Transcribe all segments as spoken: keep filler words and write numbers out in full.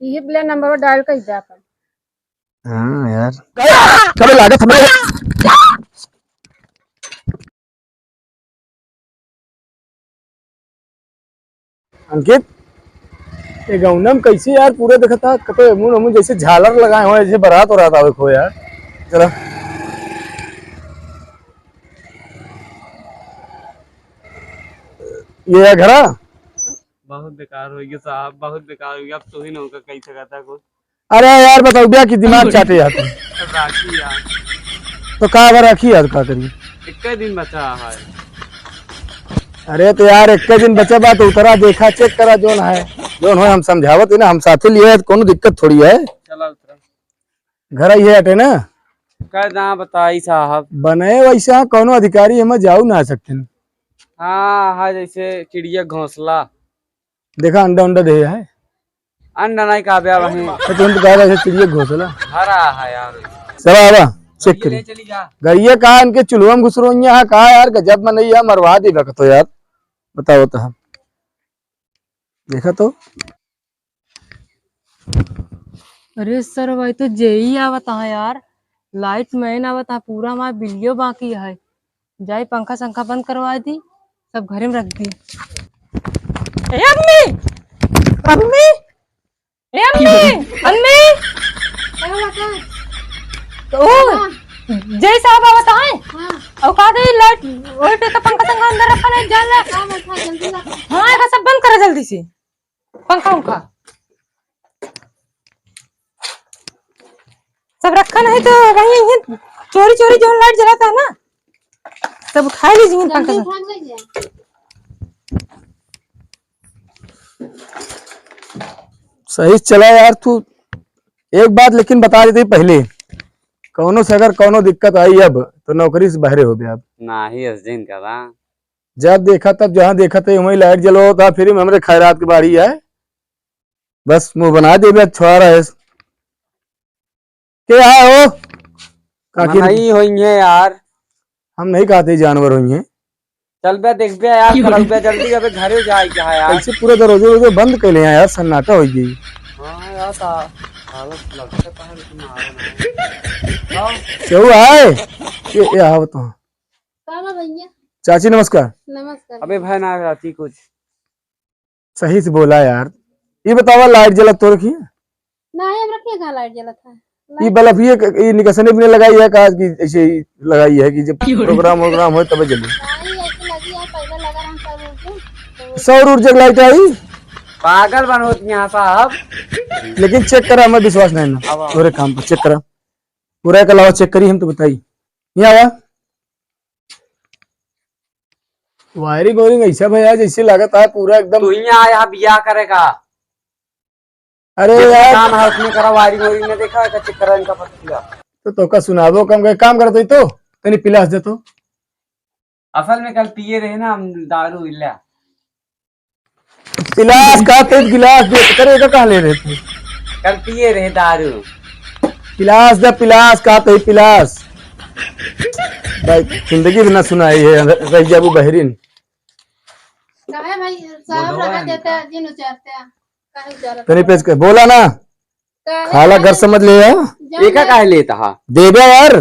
इहे बिला नंबरवा डायल कर दे अपन। हाँ यार। कबे लागत हमें। अंकित, ये गौनम कैसे यार पूरा देखता, कतो एमन ओमन जैसे झालर लगाए हो, जैसे बारात वारात आवे को यार। चला। ये है घरा? बहुत बेकार होइ गया साहब, बहुत बेकार होइ गया। अब तू ही ना उनका कही सकता कुछ। अरे यार, बताओ भैया कि दिमाग चाटे यार तुम। अब राखी यार। तो का अब राखी यार, का करी? इक्के दिन बचा है। अरे तो यार, इक्के दिन बचा बा, तो उतरा देखा, चेक करा, जोन है, जोन हो, हम समझावत ही ना, हम साथे लिए है, तो कोनो दिक्कत थोड़ी है। चला उतरा। घर आई है अटे ना? कह दा बताई साहब। बने वैसा कोनो अधिकारी एमा जाऊ ना सकते। हाँ, हाँ, जैसे चिड़िया घोंसला। देखा, अंडा उंडा दे है। अंडा नहीं का बे वहीं। तो तुम तो कह रहे थे चिड़िया घोंसला। हरा है यार। चला आवा, चेक करी। ले चली जा। गरिया का इनके चुलवा में घुसरोइया है का यार, गजब मनई है, मरवा दी बकतो यार। बताओ तो हम। देखा तो। अरे सर, भाई तो जेई आवत है यार, लाइट मैन आवत है, पूरा हमार बिलियो बाकी है। जाई पंखा संखा बंद करवा दी, सब घरे में रख दी। ए अम्मी, अम्मी, ए अम्मी, अम्मी। का बात है? ओ, हाँ। जय साहब आवत है। हाँ। और का दे लाइट, ओए तो पंखा संखा अंदर रखा नहीं, जान ले। हाँ, बैठा, जल्दी ला। हाँ, एका सब बंद करा जल्दी से। पंखा उंखा सब रखा नहीं तो वहीं, यहीं चोरी चोरी जो लाइट जलाता है ना, सब उठा लीजिए पंखा जल्दी सब। उठा लीजिए। सही चला यार तू। एक बात लेकिन बता देते पहले, कौनो से अगर कौनो दिक्कत आई अब तो नौकरी से बहरे हो गया अब। नाही, इस दिन का बा। जब देखा तब जहाँ देखा थे वहीं लाइट जलो था, फिर हमरे खैरात के बाड़ी है। बस मुँह बना दे बे, छोरा है। के आए हो? काकी मनई होइहैं यार। हम नहीं कहते जानवर होइहैं। चल बे, देख बे यार, करल बे, जल्दी अबे घरे जाए के है यार। कैसे पूरा दरवाजा वरवाजा बंद कर ले हैं यार, सन्नाटा हो गई। हाँ यार, ता-, हालत लगता है, लेकिन आ रहा है। हाँ। केहू आए? ये, ये आओ तो। का बा भैया? चाची नमस्कार। नमस्कार। अबे भाई ना रहती कुछ। सही से बोला यार। ये बतावा, लाइट जलत तो रखी है? नहीं, हम रखिए कहाँ लाइट जलत है? ये लाइट बल्ब ये क-, ये निकसने भी नहीं लगाई है का कि ऐसे ही लगाई है कि जब क्यों रे? प्रोग्राम वोग्राम हो तब जले? नहीं, ऐसे लगी है, पहले लगा रहा सौर ऊर्जा, तो सौर ऊर्जा की लाइट आई? पागल बनोत यहाँ साहब। लेकिन चेक करा, हमें विश्वास नहीं ना। अब आओ। तोरे काम पर चेक करा। पूरा के अलावा चेक करी, हम तो बताई। यहाँ आवा। वायरिंग वायरिंग ऐसा भैया जैसे लागत है पूरा एकदम। तू ही आया है बियाह करेगा। अरे जितना यार। काम है उसमें करा, वायरिंग वायरिंग में देखा है, चेक करा इनका पता चला। तो तोका सुनाबो कम कर, काम करत ही तो तनी पिलास दे तो। असल में कल पिए रहे ना हम दारू इल्ला। पिलास का तेज गिलास दे, करे का कहाँ ले रहे थे? कल पिए रहे दारू। पिलास दे, पिलास का तो ही पिलास। भाई, जिंदगी भी ना सुनाई है, रह जाबू बहरीन। काहे भाई साहब बोलो रहा ना। देते हैं, जिन उचारते हैं। काहे उचारते तनी हैं? पेश कर, बोला ना। काहे खाला भाई? घर समझ ले यार। जान एका ले। काहे लेता हा? देबे यार।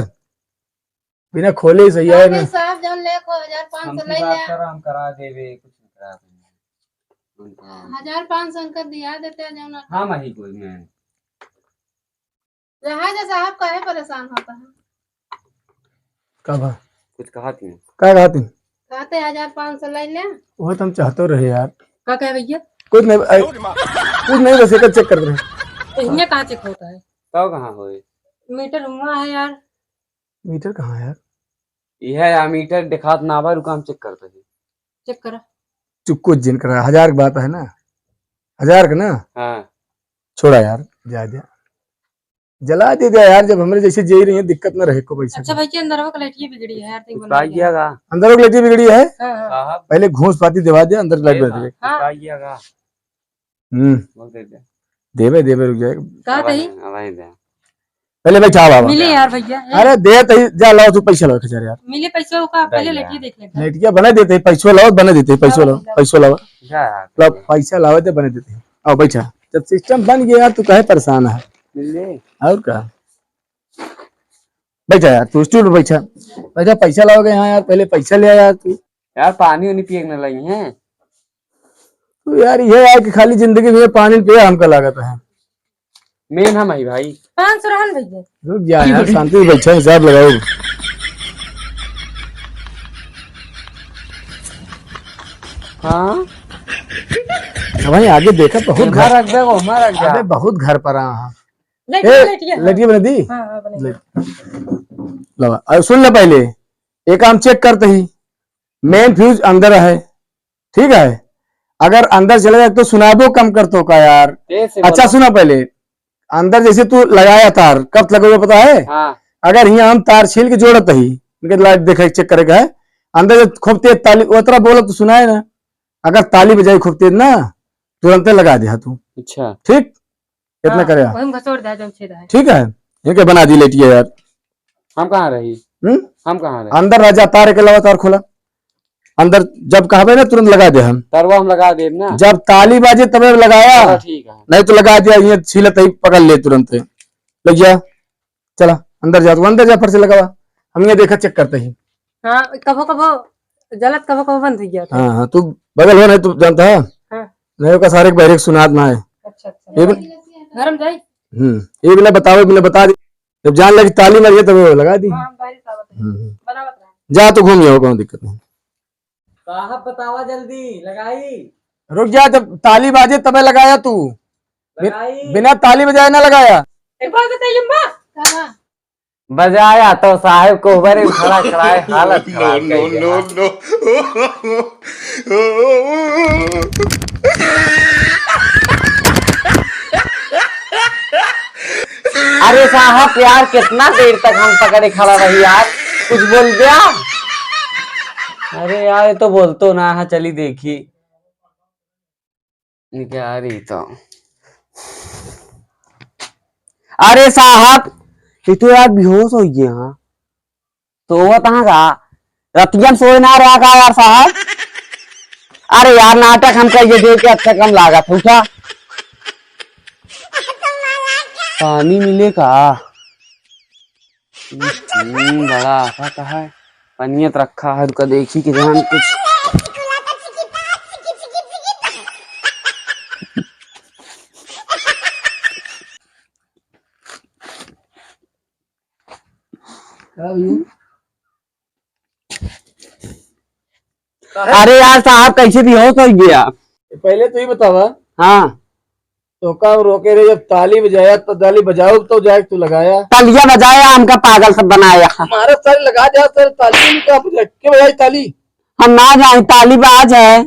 बिना खोले ही सही है ना। साहब जौन ले को हजार पाँच सौ हमसे ले बात ले। करो, हम करा देबे, कुछ नहीं करा देबे। हजार पाँच सौ का दिया देते हैं जौन। हाँ, वही कोई में। रहा जा साहब, काहे परेशान होता है? का बा? कुछ कहा थी? का कहा थी? कहते हजार पाँच सौ ले ले। वो तो हम चाहते रहे यार। का कहे भैया? कुछ नहीं, आई, कुछ नहीं, बस एक चेक कर रहे। तो इन्हें कहाँ चेक होता है? तब कहाँ होए? मीटर हुआ है यार। मीटर कहाँ है यार? यह या मीटर दिखात ना बा, रुका हम चेक करते हैं। चेक करा। चुप, कुछ जिन करा, हजार की बात है ना, हजार का ना। हाँ। छोड़ा यार, जा दे, जला दे दे यार, जब हमरे जैसे जे रही है, दिक्कत ना रहे को पैसा अच्छा का। भाई, के अंदर वो क्वालिटी बिगड़ी है यार, कुछ पाई गया का? अंदर वो क्वालिटी बिगड़ी है। हाँ, हाँ। साहब। पहले घूस पाती दबा दे, अंदर लाइट दे बंद दे। हाँ। पाई गया का? हम्म। बहुत दे दे। देबे, देबे, रुक जाए। का अब कही? आए, अब आए दे। पहले बैठा बाबा। मिले यार भैया, ए। अरे दे तो ही, जा लाओ तू पैसा लाओ एक हजार यार। मिले पैसा का, पहले भैया। लेटिए देख लेते हैं। लेटिया बना देते हैं, पैसो लाओ, बना देते हैं, पैसो लाओ, लाओ भैया। पैसो लाओ। जा यार। ला, पैसा लाओ दे, बना देते हैं। आओ बैठा। जब system बन गया यार, तू काहे परेशान है? मिल जाए। और का? बैठा यार, तू stool पे बैठा। बैठा, पैसा लाओगे यहाँ यार, पहले पैसा ले आ यार तू। यार, पानी उनी पिए के न लगी हैं। तू यार, ये है कि खाली जिंदगी में पानी पिए हमका लागत है। Main हम ही भाई। पाँच सौ रहन भैया। रुक जा यार, शांति से बैठा, हिसाब लगाओ। हाँ। भाई, आगे देखा, बहुत घर रख दे, वो हमारा रख दे। अबे, बहुत घर पर आ। लेटिया, ए, लेटिया, हाँ। लेटिया बना दी? हाँ, हाँ, बना ले। दी। लो, अब सुन ले पहले, एक काम check करते ही, main fuse अंदर है, ठीक है? अगर अंदर चला जाए तो सुनाबो कम कर तो का यार। तेज से अच्छा, बोलो। सुना पहले, अंदर जैसे तू लगाया तार, कब लगाया पता है? हाँ। अगर यहाँ हम तार छील के जोड़त ही, इनके light देखे, check करे का है, अंदर जब खूब तेज ताली, उतरा बोला तो सुनाए ना, अगर ताली बजाई खूब तेज ना, तुरंते लगा दे तू। अच्छा। ठीक? कितना हाँ, करे? वही में घसोड़ दे, जौन छेद है। ठीक है, इनके बना दी लेटिया यार। हम कहाँ रही? हम्म? हम कहाँ रही? अंदर रह जा, तार के अलावा तार खोला। अंदर जब कहबे ना, तुरंत लगा दे हम। तरवा हम लगा देब ना। जब ताली बाजे तबे लगाया। चलो ठीक है। नहीं तो लगा दिया, ये छीलत ही पकड़ ले तुरंत। लग जा, चला अंदर जा, तू अंदर जा, फट से लगावा। हम ये देखा, check करते ही। हाँ, कभो कभो जलत, कभो कभो बंद हो गया था। हाँ, हाँ, तू बगल हो, नहीं तू जानता है? हाँ। नहीं, ओका सारे के बहरे के सुनात ना है। अच्छा, अच्छा। ये भी गरम जाई? हम्म, ये बिना बतावे, बिना बता दे। जब जान लगी ताली मारिए, तब वो लगा दी। हाँ, हम बाहर से आवत हैं। हम्म, हम्म। बनावत रहे। जा, तू घूम जाओ, कोनो दिक्कत नहीं। साहब, बतावा जल्दी, लगाई। रुक जा, जब ताली बाजे, तबे लगाया तू। बि-, लगाई। बिना ताली बजाए ना लगाया। एक बार बताइए, अम्मा। का? बजाया तो साहेब कोहबरे में खड़ा खड़ा है, हालत खराब कर दिया। No, no, no। अरे साहब यार, कितना देर तक हम पकड़े खड़ा रही यार, कुछ बोल दिया। अरे यार, ये तो बोलतो ना है, चली देखी। निकाली तो। अरे साहब, ये तो यार बेहोश हो गया। हाँ, तो वो कहाँ का? रतिया में सोए ना रहा का यार साहब? अरे यार, नाटक हम कहिए देख के अच्छा कम लागत, उठा। पानी मिले का? हम्म, बड़ा आफत है। पनियत रखा है, रुका देखी कि जान कुछ। का भैया? अरे यार साहब, कैसे बेहोश हो गया? पहले तू ही बतावा। हाँ। तो का रोके रहे, जब ताली बजाया तो ताली बजाओ तो जाए तू लगाया। तालियां बजाया, हमका पागल सब बनाया। हमारा सारे लगा दिया सर, ताली नहीं का बजाए, के बजाई ताली? हम ना जाए, ताली बाज है।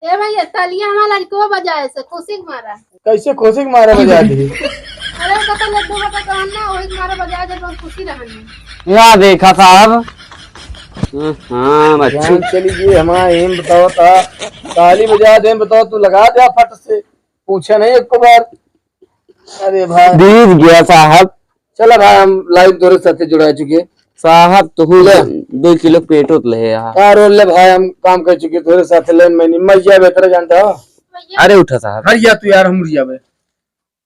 ए भैया, तालियां हमारा लड़कवा बजाए से खुशी के मारा। कैसे खुशी के मारे बजा दी? अरे, ओका तो लड्डू बटा कहन ना, वही के मारे बजा दे, बहुत खुशी रहन। या देखा साहब। हाँ, अच्छी। जान चली गई हमारा, एम बताओ ता, ताली बजा दे, बताओ, तू लगा दे फट से, पूछे नहीं एक बार। अरे भाई। बीत गया साहब। चला भाई, हम live तोरे साथे जुड़ा चुके। साहब, तो ले। दो किलो पेटो तो ले यार। का रोल ले भाई, हम काम कर चुके, तोरे साथे लेन में नहीं, मर जाबे, तेरा जानता हो। अरे उठा साहब। हट जा तू यार, हम उठ जाबे।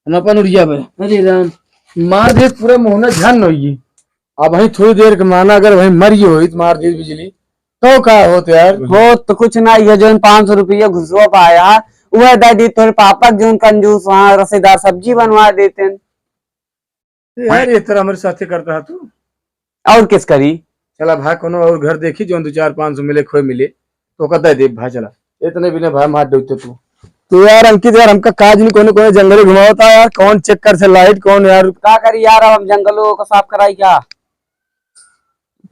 हम अपन उठ जाबे। अरे राम, मार दे पूरा मोहना झान न होई। अब वही थोड़ी देर के माना, अगर वही मर गई होई तो मार दे बिजली, तो का होत यार? होत तो कुछ ना, ये जो पाँच सौ रुपया घुसवा पाया, वह दे दी तोरे पापा के, जोन कंजूस वहाँ रसेदार सब्जी बनवा देते हैं। यार, ये तरह हमारे साथे करता है तू। और किस करी? चला भाई, कोनो और घर देखी, जोन दो चार पाँच सौ मिले, खोए मिले, तो ओका दे दे भाई, चला। इतने बिना भाई मार देते तू। तो यार अंकित यार, हमका काज नहीं, कोने कोने जंगले घुमावता यार, कौन चक्कर से light, कौन यार। का करी यार, अब हम जंगलों को साफ कराई क्या?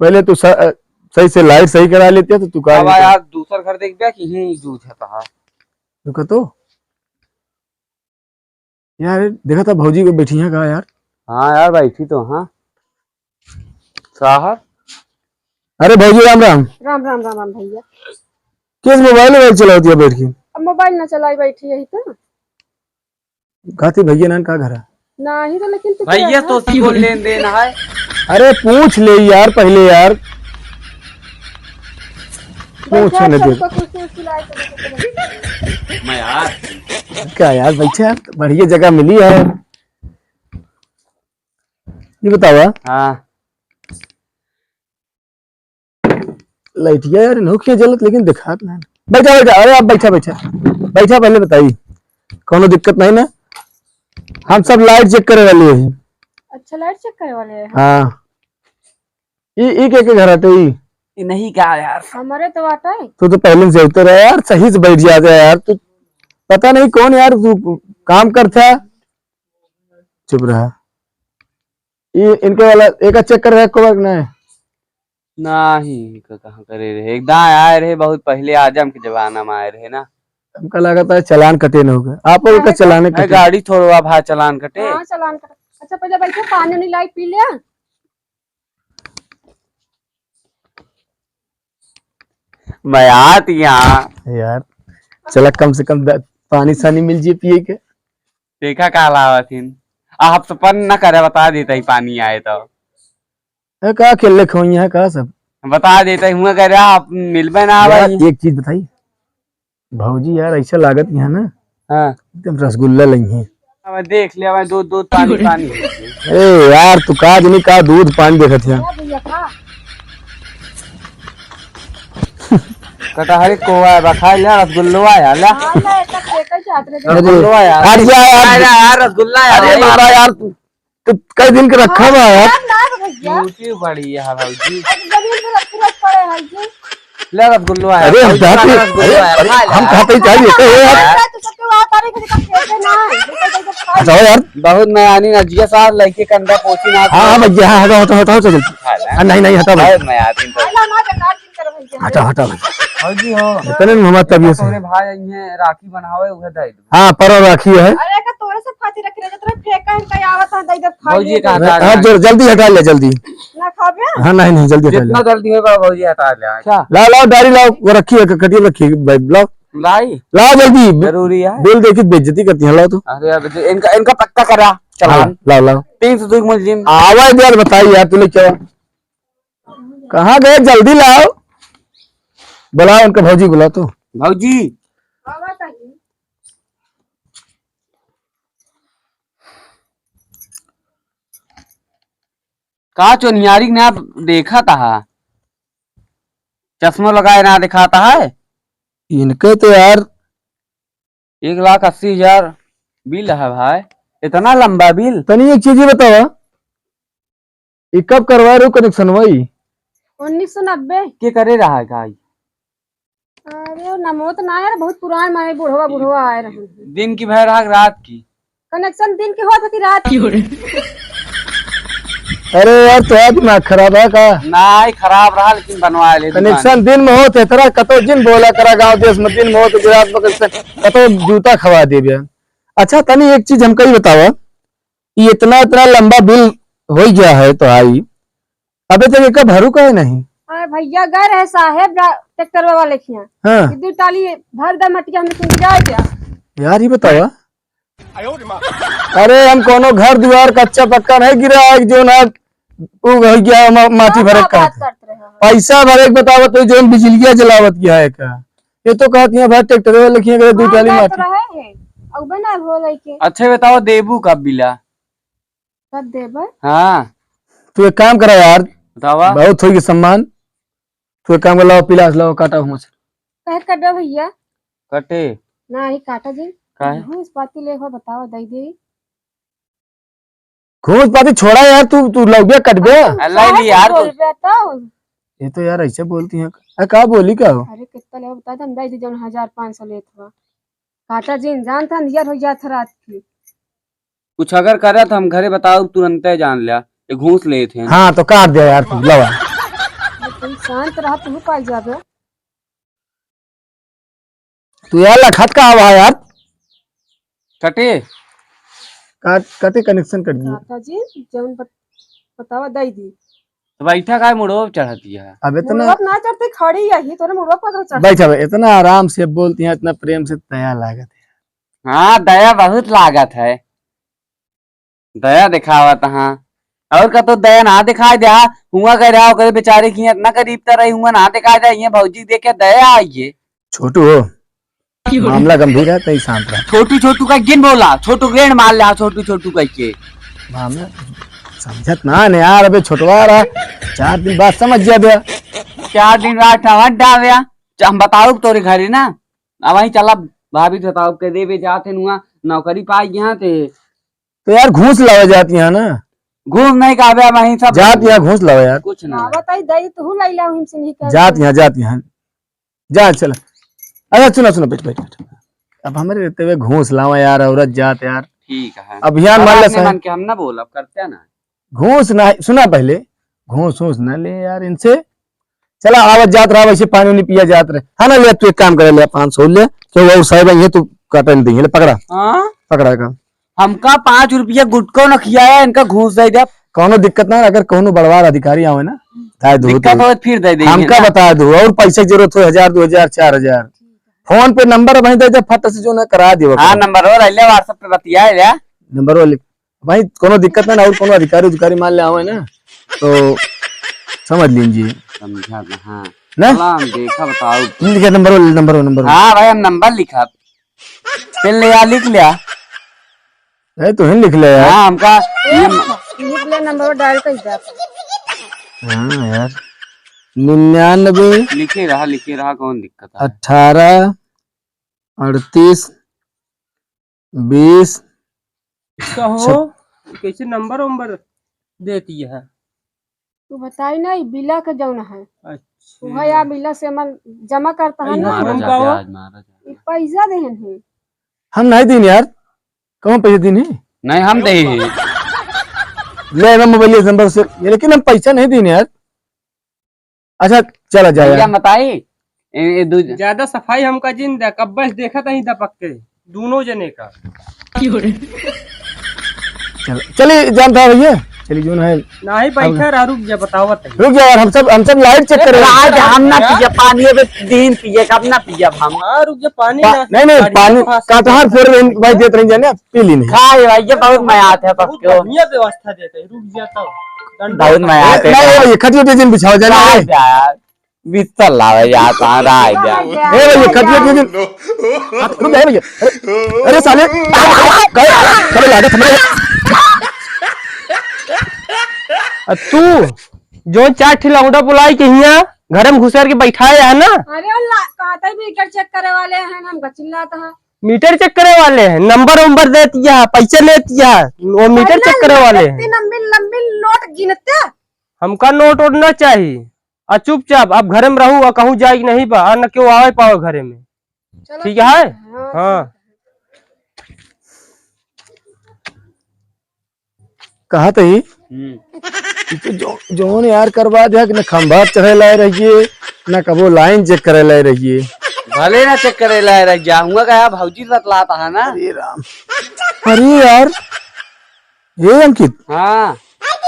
पहले तू स-, सही से light सही करा लेते तो तू का अब नहीं यार, दूसर घर देख बे कि यहीं जूझ है तहार। रुका तो। यार, देखा था भौजी को बैठी है का यार? हाँ यार, बैठी तो हाँ। साहब। अरे भौजी, राम राम। राम राम, राम राम भैया। किस मोबाइल, मोबाइल चलावती है बैठ के? अब मोबाइल ना चलाई, बैठी यही तो। कहती भैया नान का घर है? नाही तो, लेकिन तू भैया तो सी बोल लेन देन है। अरे पूछ ले यार पहले यार। पूछ बैठा ने दे। सबको कुर्सी उर्सी लाए के दे दे। मैं यार। का यार, बैठा यार, बढ़िया जगह मिली है। ये बतावा। हाँ। लाइटिया यार, इन्हों के जलत, लेकिन दिखात नहीं। बैठा, बैठा, अरे आप बैठा, बैठा, बैठा, पहले बताई, कौनो दिक्कत नहीं ना? हम सब लाइट चेक करे वाले हैं। अच्छा, लाइट चेक करे वाले हैं? हाँ। ई, ई के, के घर हटे ई? ई नहीं का यार? हमारे तो आटा है। तू तो पहले से उतर है यार, सही से बैठ जाते हैं यार। तू पता नहीं कौन यार, तू काम करता है। चुप रहा। ई इनके वाला एक चेक कर रहा है, को नहीं? नाही, का कहाँ करे रहे? एक दाएं आए रहे, बहुत पहले आजम के जमाना में आए रहे ना। हमका लागत है चालान कटे न होगा। आप लोग का अरे, चालान अरे, कटे? गाड़ी छोड़वा भाई, चालान कटे। हाँ, चालान कटे। अच्छा, पहले बैठो, पानी उनी लाई, पी ले। मैं आत यहाँ। यार, चला, कम से कम द-, पानी सानी मिल जाए पिए के। देखा का लावत हिन। आ, आप सपन न करे, बता देता ही पानी आए तो। ए, का अकेले खोई है का सब? बता देते हुआ कह रहा, आप मिलबे ना यार, भाई। एक चीज बताई, भौजी यार ऐसा लागत यहाँ ना, हाँ। एकदम रसगुल्ला लई है। अब देख ले, अब दूध, दूध, पानी, पानी। ए यार, तू का जनी का दूध पानी देखत है? कटहरी कोवा है, बा, खा ले रसगुल्लो आया, ले। हाँ, ले, तब देखल चाहत रहे। रसगुल्लो आया। अरे यार, अरे यार, रसगुल्ला आया अरे भाई। मारा यार, तू तो कई दिन के रखा बा यार। यार, ना भैया। ड्यूटी बढ़िया है भौजी। अरे जमीन पे रख, रख पड़े हैं जी। ले रसगुल्लो आया। अरे हम भौजी, चाहते, ले रसगुल्लो अरे, आया, अरे, खा ले। हम खाते ही चाहिए, ए, ए, यार। अरे तू सबके वहाँ तारीख लिखा के दे ना, ये तो जब खा हटाओ यार। बहुत मयानी नजिया साहब लइके कंधा पोछी ना हाँ, हाँ, भैया, हाँ, हटाओ, हटाओ, हटाओ, चल। खा ले। हाँ, नहीं, नहीं, हटाओ भाई। बहुत मयानी तो। खा ले, ना, ना, ना, ना, ना, ना। हटा, हटा, हटा। भौजी हो। इतने में हमार तबीयत तोरे है। भाई आई हैं, राखी बनावे, उहे दे दो। हाँ, परब राखी है। अरे, का तोरे से फांसी रख रहे, जतरा फेंका है, कहीं आवत है, दे दे, खा भौजी ले। का हटा हाँ, ले। जल-, जल्दी हटा ले, जल्दी। ना खाबे? हाँ, नहीं, नहीं, जल्दी हटा ले। जितना जल्दी होगा, भौजी हटा ले। अच्छा। लाओ, लाओ, डायरी लाओ, वो रखी है, कटिया रखी है, भाई, लाओ। लाई? लाओ जल्दी। जरूरी है। बिल देखी, बेइज्जती करती है, लाओ तो। अरे, अब दे, इनका, इनका पक्का करा, चालान। हाँ, लाओ, लाओ। तीन सौ दो मुलजिम। आवाज दे, बताइए यार, तू लोग क्या? कहाँ गए? जल्दी लाओ, बुलाओ उनके भौजी, बुलाओ तो। भौजी। का चोनियारी ना देखत हा? चश्मा लगाए ना दिखाता है। इनके तो यार एक लाख अस्सी हजार बिल है भाई, इतना लंबा बिल। तनी एक चीज ही बतावा, ई कब करवाए रहो कनेक्शन वही? उन्नीस सौ नब्बे। के करे रहा है का ई? अरे, वो नमो तो ना यार, बहुत पुरान माने बुढ़वा, बुढ़वा आए रहे। दिन की भय रहा कि रात की? कनेक्शन दिन की होत है कि रात की? अरे यार, तो यार दिमाग खराब है का? ना, ई खराब रहा, लेकिन बनवा ले दुकान। कनेक्शन दिन में होत है, तेरा कतो जिन बोला करा गांव देश में, दिन में होत है, रात में कनेक्शन, कतो जूता खवा देबे। अच्छा, तनी एक चीज हमका ई बतावा, ये इतना, इतना लंबा बिल हो गया है तो आई, अबे तक एका भरू काहे नहीं? अरे भैया, गए रहे साहेब रा-, ट्रैक्टर वाले के यहाँ। हाँ। कि दू टाली भर दे मटिया, हम तुम जाए क्या? यार, ये बतावा। अरे, हम कोनो घर दुआर कच्चा पक्का नहीं गिरा है, जो ना उ हो गया मा-, माटी भरे का। पैसा भरे के बतावा तो जो बिजलिया जलावत किया है का? ये तो कहती है भाई, ट्रैक्टर वाले के यहाँ गए, दू टाली माटी। रहे हैं, अब ना हो गई के। अच्छा, बतावा, देबू कब बिला? कब देबे? हाँ। तू एक काम करा यार। बतावा। बहुत होई के सम्मान। तू एक काम कर, लाओ पिलास, लाओ काटा हुआ से। काहे कटबे भैया? कटे। ना ही काटा जी। काहे? घूस पाती ले हो, बतावा, दई दे। घूस पाती छोड़ा यार, तू, तू लौबिया कटबे। अल्लाह काहे ली से यार, बोल तू बे तो? ये तो यार ऐसे बोलती हैं। अरे का बोली का हो? अरे कितना ले बता दे, हम दई दे जौन हजार पाँच सौ लेत हुआ। काटा जी, जान था, नियर हो जात रात की। कुछ अगर करे तो हम घरे बताओ, तुरंते जान लिया, ये घूस लेत हैं। हाँ, तो काट दिया यार तू, लवा। तुम शांत रहा, तू पाई जाबे। तू यार लखत का हवा यार। कटे। काट, कटे कनेक्शन कट दिया। काका जी, जौन बत-, बतावा, दई दी। तो बैठा काय मुड़ो चढ़त है? अब इतना मुड़वा ना चढ़ते, खड़ी यही, तोरे मुड़वा पर चढ़। बैठा बे, इतना आराम से बोलती हैं, इतना प्रेम से, दया लागत है। हाँ, दया बहुत लागत है। दया दिखावत हाँ। और का तो दया ना दिखाई दे, हाँ। हुआ कह रहा, ओकरे बेचारे की इतना गरीब तरह हुआ ना दिखाई दे, ये भौजी देख के दया आई है। छोटू हो, मामला गंभीर है, तई शांत रह। छोटू छोटू का जिन बोला, छोटू ग्रेड मार ले, हाँ, छोटू छोटू कह के। मामला समझत ना ने यार, अबे छोटवा रहा, चार दिन बाद समझ जा दे। चार दिन बाद ठहर डावे, हम बताऊ तोरे घरे ना, अब वहीं चला, भाभी से बताऊ के देवे जाते नुआ नौकरी पाई यहाँ से। तो यार घूस लावे जाती है ना। घूस नहीं कहबे, वहीं सब जात यहाँ घूस लावे यार। कुछ ना। हाँ, बताई, दई तू लई लाओ, हमसे नहीं कहते। जात यहाँ, जात यहाँ। जा, चला। अरे, सुना, सुना, बैठ, बैठ, बैठ। अब हमरे रहते हुए घूस लावा यार, औरत जात यार। ठीक है। अभियान अब मान ले अपने सही। मन के हम ना बोल, अब करते हैं ना। घूस ना, सुना पहले, घूस, घूस ना ले यार इनसे। चला, आवत जात रहा, वैसे पानी उनी पिया जात रहे। हाँ ना, ले, तू एक काम करे, ले, पाँच सौ ले, क्यों, और साहब, ये तू काटल देंगे, ले, पकड़ा। हाँ? पकड़ा का। हमका पाँच रुपया गुटको न खियाया, इनका घूस दे दे। कौनो दिक्कत ना, अगर कौनो बड़वार अधिकारी आवे ना, बताए दो दिक्कत तो। हो, फिर दे देंगे हमका ना। बता दो, और पैसे की जरूरत हो, हजार, दो हजार, चार हजार। फोन पे नंबर वहीं दे दे, फट से जो ना करा दियो। हाँ, नंबर हो, ले, WhatsApp पे बतिया ले। नंबर हो, ले। भाई, कोनो दिक्कत ना, ना, और कोनो अधिकारी उधिकारी मान ले आवे ना, तो समझ लीजिए। समझा ना, हाँ। ना? चला, हम देखा, बताओ। लिख नंबर, नंबर, नंबर। हाँ भाई, हम नंबर लिखा। पेन ले आ, लिख लिया। ए, तू ही लिख ले यार। हाँ, हमका ये म- लिख ले, नंबर डायल कर दे। हाँ यार, निन्यानवे। लिखे रहा, लिखे रहा, कौन दिक्कत है? अठारह, अड़तीस, बीस। कहो, छप- कैसे नंबर उम्बर देती है? तू बताई ना, ई बिला के जौन है। अच्छा। वह या बिला से मन जमा करता है ना। मारा जा, ब्याज मारा जा। ई पैसा देहन है। हम नहीं दीन यार, कौन पैसा दीन है? नहीं, हम दे ही। ले ना मोबाइल नंबर से, ये लेकिन हम पैसा नहीं दीन यार। अच्छा, चला जाए भैया यार। बताई, ए, ए, दू ज्यादा सफाई हमका जिन दे, कब बस देखत ही दपक के, दोनों जने का। चल, चलिए, जानता है भैया, चलिए, जो है। नहीं, अब बैठा रहा, रुक जा, बतावत है। रुक जा यार, हम सब, हम सब लाइट चेक कर रहे हैं। आज हम ना पिया पानी, अबे दिन पिए, कब ना पिया हम। हाँ, रुक जा, पानी पा-, ना, नहीं, नहीं, गाड़ी पानी, के पास कटहर फोड़ रहे हैं, भाई, देत रही जाने, पी ली नहीं। खाए भाई, ये बहुत मजा आता है, बहुत सबको। बढ़िया व्यवस्था देते हैं, रुक जा तो। डंडा बहुत मजा आता है। नहीं, ये खटिया पे जिन बिछाओ जाने। राय जा यार, बिस्तर लावे जा, कहाँ राय जा। ए भैया, खटिया पे जिन। हाथ रुक जा भैया। अरे, अरे साले, गए, चलो लागत हमें। आ तू जो चार ठे लौंडा बुलाई के हियाँ घर में घुसर के बैठाए है ना? अरे, वो ला-, कहते ही मीटर चेक करे वाले हैं, हमका चिल्लाता है। मीटर चेक करे वाले हैं, नंबर उम्बर देती है, पैसे लेती है, वो मीटर चेक करे वाले हैं। इतनी लंबी लंबी नोट गिनते। हमका नोट वोट ना चाहिए, आ चुपचाप अब घरे में रहू, आ कहूँ जाए के नहीं बा, आ न केहू आवे पावे घरे में। चलो ठीक ठीक है? है, हाँ, हाँ। ठीक है। कहत ही, हम्म। ई तो जो, जौन यार करवा दिया कि न खंभा चढ़े लाए रहिए, न कबो लाइन चेक करे लाए रहिए। भले ना चेक करे लाए रह जा, हुआ का भौजी बतलाता है ना। अरे राम। अरे यार, ये अंकित। हाँ।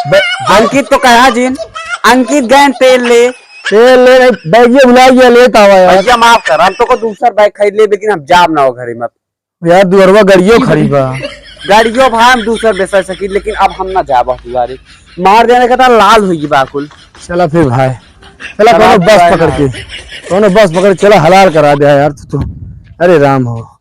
ब-, अंकित तो कहा जिन, अंकित गए तेल ले। तेल ले, नहीं, बैग ये भुला गया, लेत आवा यार। भैया माफ कर, हम तो को दूसर बैग खरीद ले, लेकिन हम जाब ना हो घरे में। यार, दुअरवा गाड़ियो खड़ी बा। गाड़ियो भाई हम दूसर बेचा सकी, लेकिन अब हम ना जाब दुआरे। मार देने का था, लाल होई बा कुल। चला फिर भाई, चला चला कोनो फिर बस भाई, पकड़ भाई। के, कोनो बस पकड़ के चला, हलाल करा दे यार तू तो। अरे राम हो।